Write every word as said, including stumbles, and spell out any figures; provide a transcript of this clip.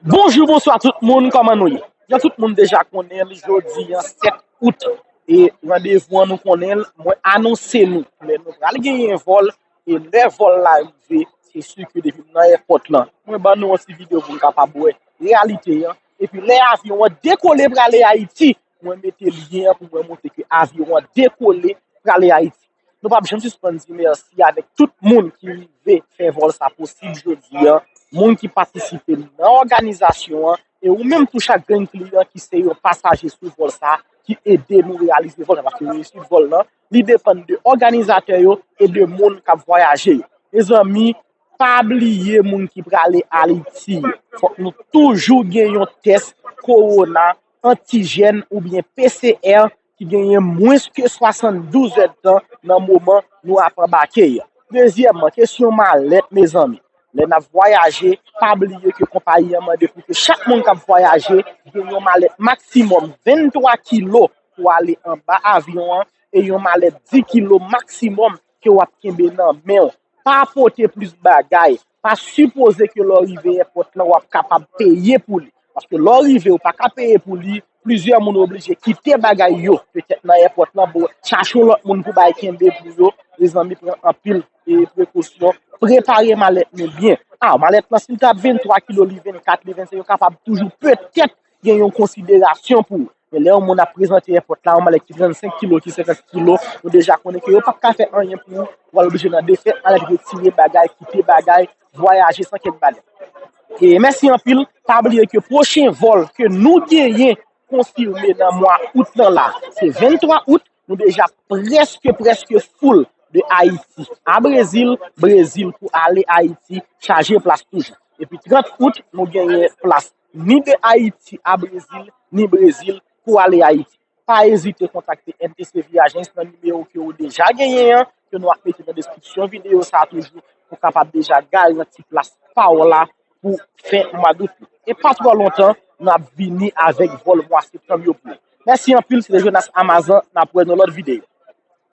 Bonjou, bonswa tout moun, kòman nou ye? Jan tout moun deja konnen l, jodi an sèt out. E randevou an nou konnen l, mwen anonse nou lè nou pral genyen vòl. E lè vòl la rive, se si ke depi m nan èpòt lan, mwen ban nou yon ti videyo pou n kapab wè reyalite an. Epi lè avyon an dekole prale Ayiti, mwen mete lyen an pou mwen montre ke avyon an dekole prale Ayiti. Nou p ap janm sispann di mèsi avèk tout moun ki rive fè vòl sa posib jodi an, moun ki patisipe nan òganizasyon an, e ou menm tou chak grenn kliyan ki se yon pasaje sou vòl sa, ki ede nou reyalize vòl sa, paske reyisit vòl lan, li depann de òganizatè yo e de moun k ap vwayaje yo. Mezanmi, pa bliye moun ki prale Ayiti yo. Fòk nou toujou gen yon tès kowona, antijèn oubyen P C R ki genyen mwens ke swasanndouz èdtan nan moman nou ap anbake a. Dezyèmman, kesyon malèt, mezanmi. Lè n ap vwayaje, pa bliye ke konpayi an mande pou ke chak moun k ap vwayaje gen yon malèt maksimòm venntwa kilo pou ale anba avyon an e yon malèt dis kilo maksimòm ke w ap kenbe nan men w. Pa pote plis bagay. Pa sipoze ke lè w rive èpòt lan, w ap kapab peye pou li. Paske lè w rive, ou pa ka peye pou li, plizyè moun oblije kite bagay yo, petèt nan èpòt lan, pou chache yon lòt moun pou bay kenbe pou yo. Mezanmi, pran anpil e prekosyon. Prepare malèt nou byen. A, malèt lan, si l t ap venntwa kilo, li vennkat, li vennsenk, yo kapab toujou petèt gen yon konsiderasyon pou ou. Men lè yon moun ap prezante èpòt la, yon malèt ki trannsenk kilo, ki senkant kilo, nou deja konnen ke yo p ap ka fè anyen pou ou. Ou pral oblije nan defèt, malèt retire bagay, kite bagay, vwayaje san kèk bagay. E mèsi anpil. Pa bliye ke pwochen vòl ke nou genyen konfime nan mwa out lan la, se venntwa out. Nou deja prèske, prèske full de Ayiti a Brezil, Brezil pou ale Ayiti, chaje plas toujou. Epi trant out, nou genyen plas ni de Ayiti a Brezil, ni Brezil pou ale Ayiti. Pa ezite kontakte N T C Via Agence nan nimewo ke ou deja genyen an, ke nou ap mete nan deskripsyon videyo sa a toujou, pou kapab deja garanti plas pa w la pou fen mwa dout yo. E pa twò lontan, n ap vini avèk vòl mwa septanm yo pou ou. Mèsi anpil, se te Jonas Amazan, n ap wè nan lòt videyo.